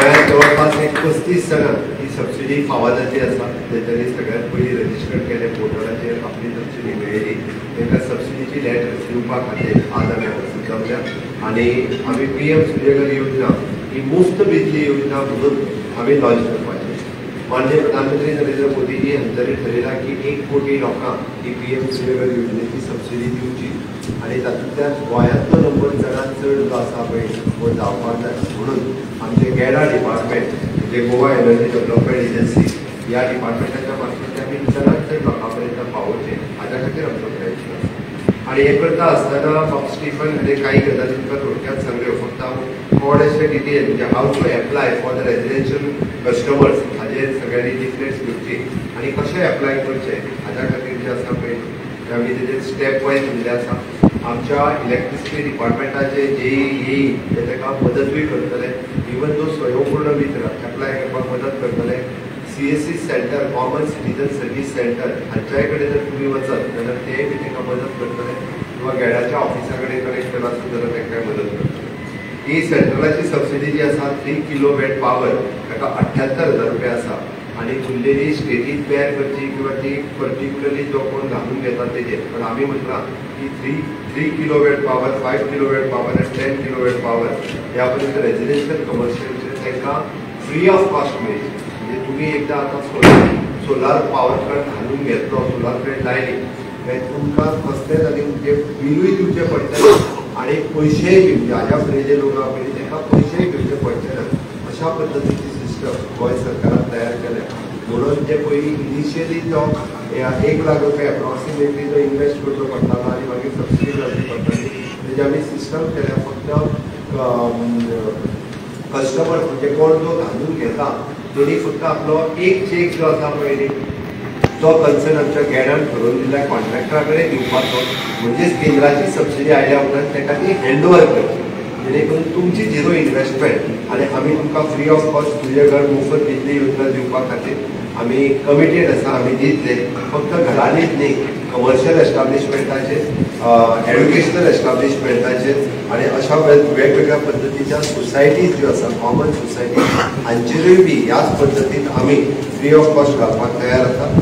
गोंयांत जवळपास एक 35 जाणांक ही सबसिडी फावो जाल्ली आसा. तेंच्यांनी सगळ्यात पयलीं रजिस्टर केलें पोर्टलाचेर, आपली सबसिडी मेळ्ळी. तांकां सबसिडीची लेटर्स दिवपा खातीर आज आमी हांगासर जमल्या आनी आमी PM Surya Ghar योजना ही मुफ्त बिजली योजना म्हणून आमी लॉन्च करपाची. माननीय प्रधानमंत्री नरेंद्र मोदीजी हांच्यांनी ठरयलां की 1 कोटी लोकांक ही PM Surya Ghar योजनेची सबसिडी दिवची आनी तातूंतल्यान गोंयांतलो नंबर चडांत चड जो आसा पळय तो जावपाक जाय म्हणून आमचे गेडा डिपार्टमेंट म्हणजे गोवा एनर्जी डेव्हलपमेंट एजन्सी ह्या डिपार्टमेंटाच्या मार्फत आमी चडांत चड लोकां पर्यंत पावोवचें हाज्या खातीर आमचो प्रयत्न आसा. आनी हें करता आसतना बाब स्टीफन हाणें कांय गजाली तुमकां थोडक्यात सांगल्यो. फक्त हांव थोडेशे डिटेल म्हणजे how to apply for the residential customers हाजेर सगळ्यांनी लिफलेट्स घेवची आनी कशें एप्लाय करचें हाज्या खातीर जें आसा पळय आमी तेजेर स्टेप वायज दिल्लें आसा. आमच्या इलेक्ट्रिसिटी डिपार्टमेंटाचे जेई ते ताका मदतूय करतले, इवन दो स्वयंपूर्ण मित्र एप्लाय करपाक मदत करतले. CSC centre, common citizen service centre हांच्याय कडेन जर तुमी वचत जाल्यार तेय बी तांकां मदत करतले किंवा गेडाच्या ऑफिसा कडेन कनेक्ट केला आसत जाल्यार तांकां मदत करतले. ही सेंट्रलाची सबसिडी जी आसा 3 किलोवॅट पावर ताका 78,000 रुपया आसा आनी उरलेली स्टेटीन बेर करची किंवा ती पर्टिक्युलरली जो कोण घालून घेता तेजेर. पण आमी म्हटलां की 3 किलोवॅट पावर, 5 किलोवॅट पावर आनी 10 किलोवॅट पावर ह्या पर्यंत रेजिडेन्शियल कमर्शियलचेर तांकां फ्री ऑफ कॉस्ट मेळची. म्हणजे तुमी एकदां आतां सोलार पावर प्लांट घालून घेतलो, सोलार प्लांट लायली काय तुमकां कसलेंच आनी म्हणजे बिलूय दिवचें पडटलें आनी पयशेय बी म्हणजे हाज्या फुडें जे लोक आहा पळय तांकां पयशेय घेवचे पडचे ना. अशा पद्दतीची सिस्टम गोंय सरकारान तयार केल्या. म्हणून जे पयलीं इनिशियली जो 1 लाख रुपया एप्रॉक्सिमेटली जो इन्वेस्ट करचो पडटालो आनी मागीर सबसिडी मेळची पडटाली तेजी आमी सिस्टम केल्या. फक्त कस्टमर म्हणजे कोण जो घालून घेता तेणी फक्त आपलो एक चेक जो आसा पळय तो कन्सर्न आमच्या गेडान ठरोवन दिल्या कॉन्ट्रॅक्टरा कडेन दिवपाचो, म्हणजेच केंद्राची सबसिडी आयल्या उपरांत ताका ती हँड ओवर करची जेणे करून तुमची झिरो इन्वेस्टमेंट आनी आमी तुमकां फ्री ऑफ कॉस्ट सूर्यघर मोफत बिजली योजना दिवपा खातीर आमी कमिटेड आसा. आमी दितले फक्त घरांनीच न्ही, कमर्शियल एस्टाब्लिशमेंटाचेर, एड्युकेशनल एस्टाब्लिशमेंटाचेर आनी अशा वेगवेगळ्या पद्दतीच्या सोसायटीज ज्यो आसा कॉमन सोसायटीज हांचेरूय बी ह्याच पद्दतीन आमी फ्री ऑफ कॉस्ट घालपाक तयार आसा.